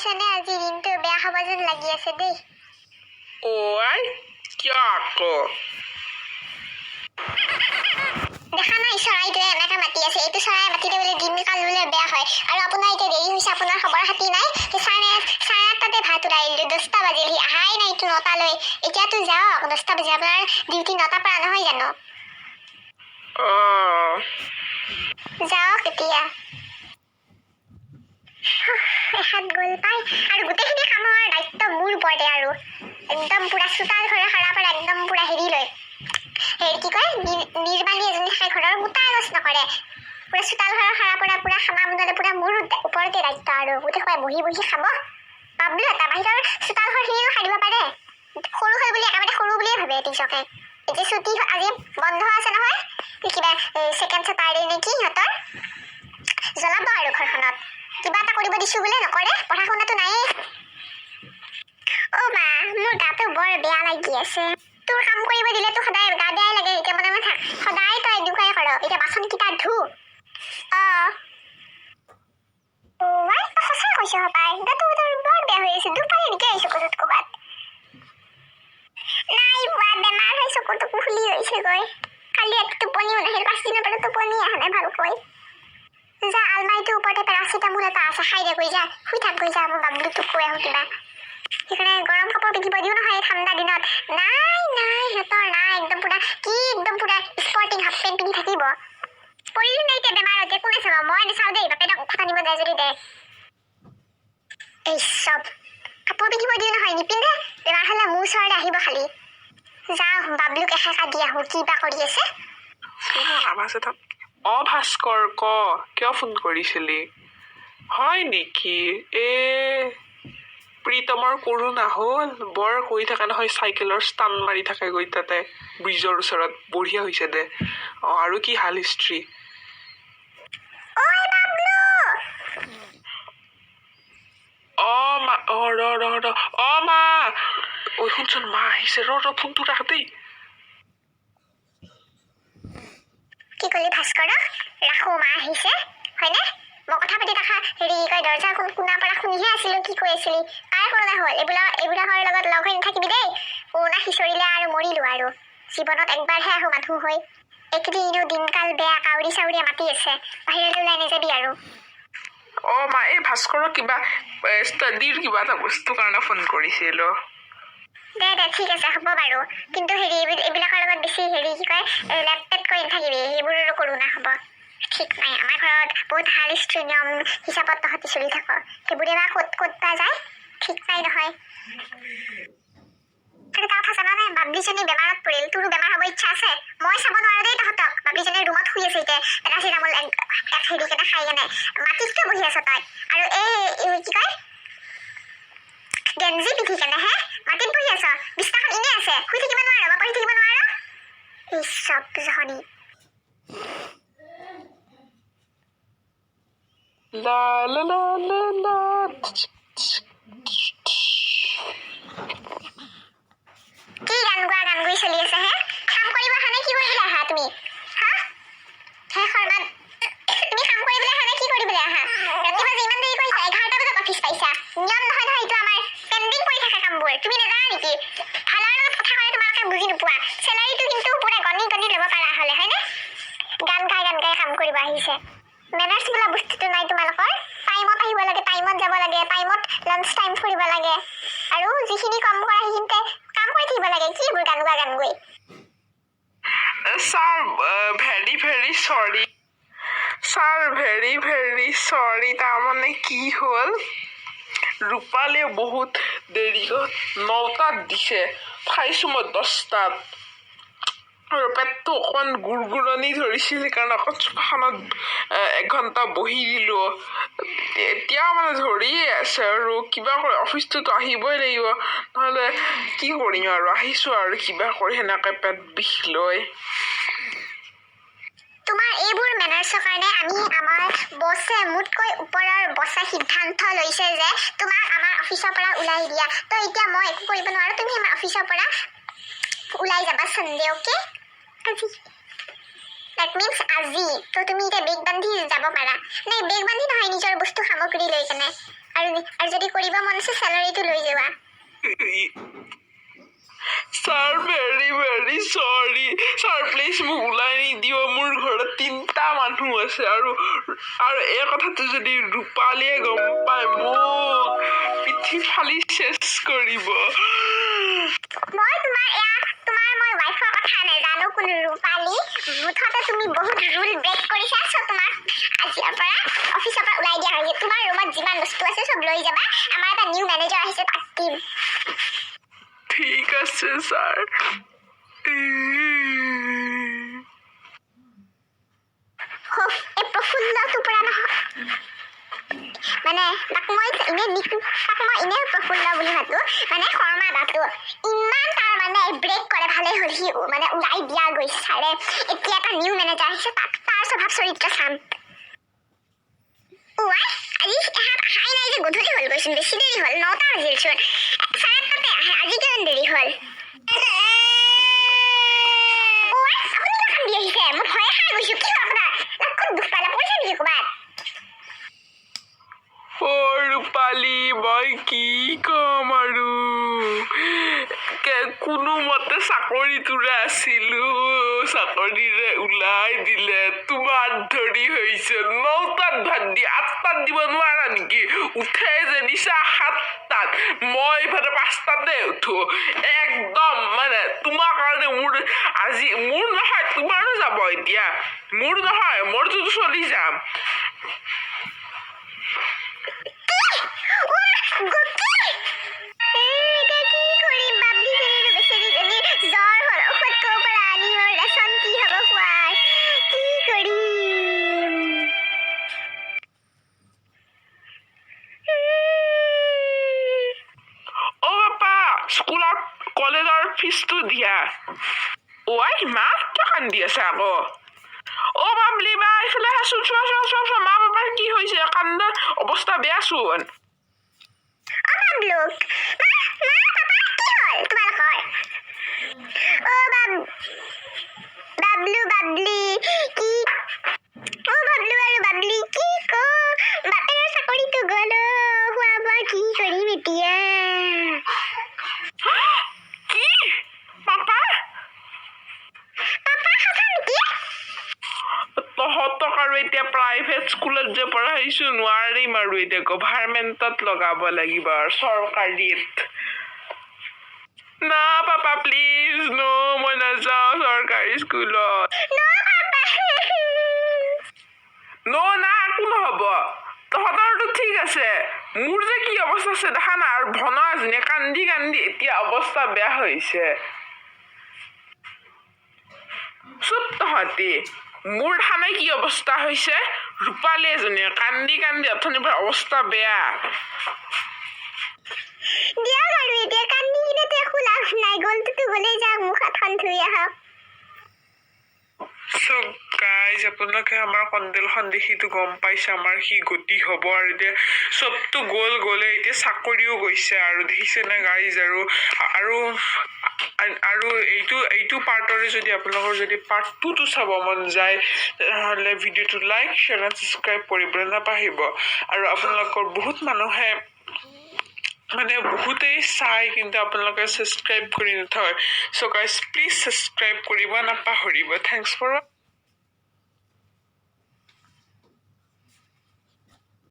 বুজিছনে, আজি দিনটো বেয়া হ'ব যেন লাগি আছে দেই। অ' আই, কিয় আকৌ? দেখা নাই, চৰাইটোৱে এনেকে মাতি আছে। এইটো চৰাই মাতিলে বোলে দিনকাল বোলে বেয়া হয়। আৰু আপোনাৰ এতিয়া দেৰি হৈছে, আপোনাৰ খবৰ খাতি নাই। 8:30টাতে ভাত ওলাই দিলোঁ, 10টা বাজিল, সি অহাই নাই এইটো 9টালৈ। এতিয়াতো যাওক, 10টা বাজিল। আপোনাৰ ডিউটি 9টাৰ পৰা নহয় জানো? অঁ। যাওক এতিয়া। এহাত গ'ল পাই। আৰু গোটেইখিনি কামৰ দায়িত্ব মোৰ ওপৰতে। আৰু একদম পূৰা চোতাল ঘৰে সাৰা পৰা একদম পূৰা হেৰি লৈ, হেৰি কি কয়, নিৰ্মালী এজনী থাকে ঘৰৰ, গোটা গছ নকৰে। পূৰা চোতাল ঘৰৰ সাৰা পৰা পূৰা খানা বনালে পূৰা মোৰ ওপৰতে দায়িত্ব। আৰু গোটেই সোপাই বহি বহি খাব। বাবলু এটা বাহিৰৰ চোতাল ঘৰখিনিও সাৰিব পাৰে। সৰু হয় বুলি একেবাৰে সৰু বুলিয়ে ভাবে নিজকে। এতিয়া ছুটি, আজি বন্ধ আছে নহয়, কিবা ছেকেণ্ড চেটাৰডে নেকি সিহঁতৰ। জ্বলাব আৰু ঘৰখনত। কিবা এটা কৰিব দিছো বোলে নকৰে, পঢ়া শুনাটো নায়েই। অ' মা, মোৰ গাটো বৰ বেয়া লাগি আছে। তোৰ কাম কৰিব দিলেতো সদায় গা বেয়াই লাগে। এতিয়া মনে মনে থাক। সদায় তই এনেকুৱাই কৰ। এতিয়া বাচনকেইটা ধু। অঁ অ' আই, তই সঁচা কৈছ সপাই, গাটো তোৰ বৰ বেয়া হৈ আছে। দুখ পালি নেকি আহিছো ক'ত ক'ৰবাত? নাই পোৱা, বেমাৰ হৈ চকু টকু ফুলি গৈছেগৈ। কালি ৰাতি টোপনিও নাহিল, 5 দিনৰ পৰা টোপনি অহা নাই ভালকৈ। যা, আলমাৰিটোৰ ওপৰতে পেৰাচিটামল এটা আছে, খাই দে গৈ। যা, শুই থাক গৈ যা। মই বাবলুটোক কৈ আহোঁ কিবা। সেইকাৰণে গৰম কাপোৰ পিন্ধিব দিওঁ নহয় এই ঠাণ্ডা দিনত। নাই নাই, সিহঁতৰ নাই। একদম পুৰা কি, একদম পুৰা স্পৰ্টিং, হাফ পেণ্ট পিন্ধি থাকিব। পৰিলি নাই এতিয়া বেমাৰতে, কোনে চাব? মই নাচাওঁ দেই। বাপেৰক ঔষধ আনিব যায় যদি দে। এই চব কাপোৰ পিন্ধিব দিওঁ নহয়, নিপিন্ধে। বেমাৰ হ'লে মোৰ ওচৰলৈ আহিব খালি। যাওঁ, বাবলুক এসেকা দি আহোঁ, কি বা কৰি আছে। আৱাজ এটা। অ ভাস্কৰ, ক, কিয় ফোন কৰিছিলি? হয় নেকি? এ প্ৰীতমৰ কৰোণা হ'ল। বৰ কৈ থাকে নহয়, চাইকেলৰ ষ্টাণ্ট মাৰি থাকে গৈ তাতে ব্ৰিজৰ ওচৰত। বঢ়িয়া হৈছে দে। অঁ, আৰু কি হাল হিষ্ট্ৰী? ঐ বাবলু! অ মা, অ ৰ ৰ ৰ, অ মা, ঐ শুনচোন, মা আহিছে, ৰ ৰ, ফোনটো ৰাখ দেই। কি কলি ভাস্কৰক? ৰাখো, মা আহিছে, হয়নে? মই কথা পাতি থকা হেৰি কি কয়, দৰ্জা কোনাৰ পৰা শুনিহে আছিলো কি কৈ আছিলি। কাৰ কৰোণা হ'ল? এইবিলাকৰ লগত লগ হৈ নাথাকিবি দেই। কৰোণা সিঁচৰিলে আৰু মৰিলো আৰু। জীৱনত একবাৰহে আহো মানুহ হৈ। এইকেইদিন এনেও দিনকাল বেয়া, কাউৰী চাউৰীয়ে মাতি আছে। বাহিৰলৈ ওলাই নাযাবি আৰু। অ মা, এই ভাস্কৰক কিবা ষ্টাডিৰ কিবা এটা বস্তুৰ কাৰণে ফোন কৰিছিলো। দে দে, ঠিক আছে, হ'ব বাৰু। কিন্তু হেৰি, এইবিলাকৰ লগত বেছি হেৰি কি কয়, লেট পেট কৰি নাথাকিবি। সেইবোৰৰো কৰোণা হ'ব, ঠিক নাই। আমাৰ ঘৰত বহুত ভাল হিষ্ট্ৰী নিয়ম হিচাপত তহঁতি চলি থাক। সেইবোৰে বা ক'ত ক'ত বা যায়, ঠিক নাই নহয়। আৰু এটা কথা জানানে? বাবলিজনী বেমাৰত পৰিল। তোৰো বেমাৰ হ'ব ইচ্ছা আছে? মই চাব নোৱাৰো দেই তহঁতক। বাবলিজনী ৰুমত শুই আছে এতিয়া, পেৰাচিটামল এক এক হেৰি কেনে খাই কেনে। মাটিত কিয় বহি আছ তই? আৰু এই কি কয়, গেঞ্জি পিন্ধি কেনে হে মাটিত বহি আছ? বিছনাখন এনেই আছে, শুই থাকিব নোৱাৰ বা পঢ়ি থাকিব নোৱাৰ? এই চব জহনি। লা লা লা লা লা। কি গান গোৱা গান গোৱাই চলি আছে হে? কাম কৰিব অহা নে কি কৰিবলৈ আহা তুমি? হা হে শৰ্মা, তুমি কাম কৰিবলৈ আহা নে কি কৰিবলৈ আহা? ৰাতিপুৱা যে ইমান দেৰি কৰিছা, 11টা বজাত অফিচ পাইছা। নিয়ম নহয় নহয় এইটো। আমাৰ পেণ্ডিং পৰি থাকে কামবোৰ, তুমি নাজানা নেকি? ভালৰ লগত কথা ক'লে তোমালোকে বুজি নোপোৱা। চেলাৰীটো কিন্তু পুৰা গণি গণি ল'ব পাৰা হ'লে, হয়নে? গান গাই গান গাই কাম কৰিব আহিছে। মেনাৰ্ছ বোলা বস্তুটো নাই তোমালোকৰ। টাইমত আহিব লাগে, টাইমত যাব লাগে, টাইমত লাঞ্চ টাইম ফুৰিব লাগে আৰু যিখিনি কাম কৰা সেইখিনিতে কাম কৰি থাকিব লাগে। কি এইবোৰ গান গোৱা গান গোৱাই? Sir, very very sorry sir, very very sorry. তাৰমানে কি হ'ল, ৰূপালীয়ে বহুত দেৰিকৈ 9টাত দিছে, খাইছোঁ মই 10টাত। আৰু পেটটো অকণমান গুৰগুৰণি ধৰিছিল, সেইকাৰণে অকণ চোফাখনত এঘণ্টা বহি দিলোঁ। এতিয়া মানে ধৰিয়ে আছে। আৰু কিবা কৰি অফিচটোতো আহিবই লাগিব, নহ'লে কি কৰিম আৰু? আহিছোঁ আৰু কিবা কৰি সেনেকৈ পেট বিষ লৈ। তোমাৰ এইবোৰ মেনাৰ্ছৰ কাৰণে আমি আমাৰ বছে, মোতকৈ ওপৰৰ বছে সিদ্ধান্ত লৈছে যে তোমাক আমাৰ অফিচৰ পৰা ওলাই দিয়া। তো এতিয়া মই একো কৰিব নোৱাৰো। তুমি আমাৰ অফিচৰ পৰা ওলাই যাবা চানডে, অ'কে? আজি That means আজি। তো তুমি এতিয়া বেগ বান্ধি যাব পাৰা। নাই, বেগ বান্ধি নহয়, নিজৰ বস্তু সামগ্ৰী লৈ কেনে। আৰু যদি কৰিব মন আছে, চেলাৰীটো লৈ যোৱা। Sir, very very sorry sir, please মোক ওলাই নিদিব। মোৰ ঘৰত তিনিটা মানুহ আছে আৰু এই কথাটো যদি ৰূপালীয়ে গম পায়, মোক পিঠি ফালি চেচ কৰিব। মই তোমাৰ এয়া তোমাৰ মই ৱাইফৰ কথা নাজানো, কোন ৰূপালী। মুঠতে তুমি বহুত ৰুল ব্ৰেক কৰিছা। চ' তোমাক আজিৰ পৰা অফিচৰ পৰা ওলাই দিয়া হৈছে। তোমাৰ ৰুমত যিমান বস্তু আছে চব লৈ যাবা। আমাৰ এটা নিউ মেনেজাৰ আহিছে, তাক দিম। ঠিক আছে ছাৰ। হোফ, এই প্ৰফুল্লটোৰ পৰা নহয়, মানে তাক মই এনেই প্ৰফুল্ল বুলি মাতো, মানে শৰ্মা দাটো ইমান তাৰ মানে ব্ৰেক কৰে। ভালেই হ'ল, সি মানে ওলাই দিয়া গৈছে ছাৰে। এতিয়া এটা নিউ মেনেজাৰ আহিছে, তাক তাৰ স্বভাৱ চৰিত্ৰ চাম। ওৱাই, আজি এহাত অহাই নাই যে? গধূলি হ'ল গৈচোন, বেছি দেৰি হ'ল, 9টা বাজিলচোন। 8:30তে আহে, আজি কিমান দেৰি হ'ল? ওৱাই, আপুনি কিয় কান্দি আহিছে? মই ভয়ে খাই গৈছো। কি হ'ল আপোনাৰ? ক'ত দুখ পালে? পৰিছে নেকি ক'ৰবাত? অ' ৰূপালী, মই কি ক'ম আৰু, কোনোমতে চাকৰিটোৰে আছিলো, চাকৰিৰে ওলাই দিলে। তোমাৰ ধৰি হৈছে 9টাত ভাত দি 8টাত দিব নোৱাৰা নেকি? উঠে যে নিচা 7টাত, মই ইফালে 5টাতে উঠো। একদম মানে তোমাৰ কাৰণে মোৰ আজি, মোৰ নহয়, তোমাৰো যাব এতিয়া। মোৰ নহয়, মোৰটোতো চলি যাম। কি? কি? এতিয়া কি কৰিম? বাবলিজনীৰো বেচেৰীজনী জ্বৰ হ'ল। ঔষধ ক'ৰ পৰা আনিম আৰু ৰেচন কি হ'ব খোৱাৰ? কি কৰিম? অ' পাপা, স্কুলত কলেজৰ ফিজটো দিয়া। ঐ মা, কিয় কান্দি আছে আকৌ? অ' বাবলি বা, এইফালে আহাচোন। চোৱা চোৱা চোৱা চোৱা, মা বাবাৰ কি হৈছে? কান্দাৰ অৱস্থা বেয়াচোন। অ' বাবলু, মা, মা, পাপা, কি হ'ল তোমালোকৰ? অ' বাবলু, বাবলি, কি? অ' বাবলু আৰু বাবলি, কি কওঁ, বাপেৰৰ চাকৰিটো গ'ল। অ', খোৱা বোৱা কি কৰিম এতিয়া? কি পাপা? পাপা, সঁচা নেকি? তহঁতক আৰু এতিয়া প্ৰাইভেট স্কুলত যে পঢ়াইছো, নোৱাৰিম আৰু, এতিয়া গভাৰমেণ্টত লগাব লাগিব আৰু চৰকাৰীত। না পাপা, প্লিজ ন', মই নাযাওঁ চৰকাৰী স্কুলত। ন পাপা। ন' না, একো নহ'ব। তহঁতৰতো ঠিক আছে, মোৰ যে কি অৱস্থা আছে দেখা নাই? আৰু ভনা এজনীয়ে কান্দি কান্দি এতিয়া অৱস্থা বেয়া হৈছে। চুপ তহঁতি। মোৰ দেখা নাই কি অৱস্থা হৈছে? ৰূপালী এজনীয়ে কান্দি কান্দি অথনিৰ পৰা অৱস্থা বেয়া। দিয়ক আৰু, এতিয়া কান্দি কিনেতো একো লাভ নাই। গ'লটোতো গ'লেই, যাওক মুখ হাতখন ধুই আহক। চ' গাইজ, আপোনালোকে আমাৰ কণ্ডেলখন দেখিতো গম পাইছে আমাৰ কি গতি হ'ব। আৰু এতিয়া চবতো গ'ল গ'লে, এতিয়া চাকৰিও গৈছে আৰু, দেখিছেনে গাইজ? আৰু এইটো পাৰ্টৰে যদি আপোনালোকৰ যদি পাৰ্ট টুটো চাব মন যায়, তেনেহ'লে ভিডিঅ'টো লাইক, শ্বেয়াৰ এণ্ড ছাবস্ক্ৰাইব কৰিবলৈ নাপাহৰিব। আৰু আপোনালোকৰ বহুত মানুহে মানে বহুতেই চাই, কিন্তু আপোনালোকে ছাবস্ক্ৰাইব কৰি নথয়। চ' গাইজ, প্লিজ ছাবস্ক্ৰাইব কৰিব নাপাহৰিব। Thanks for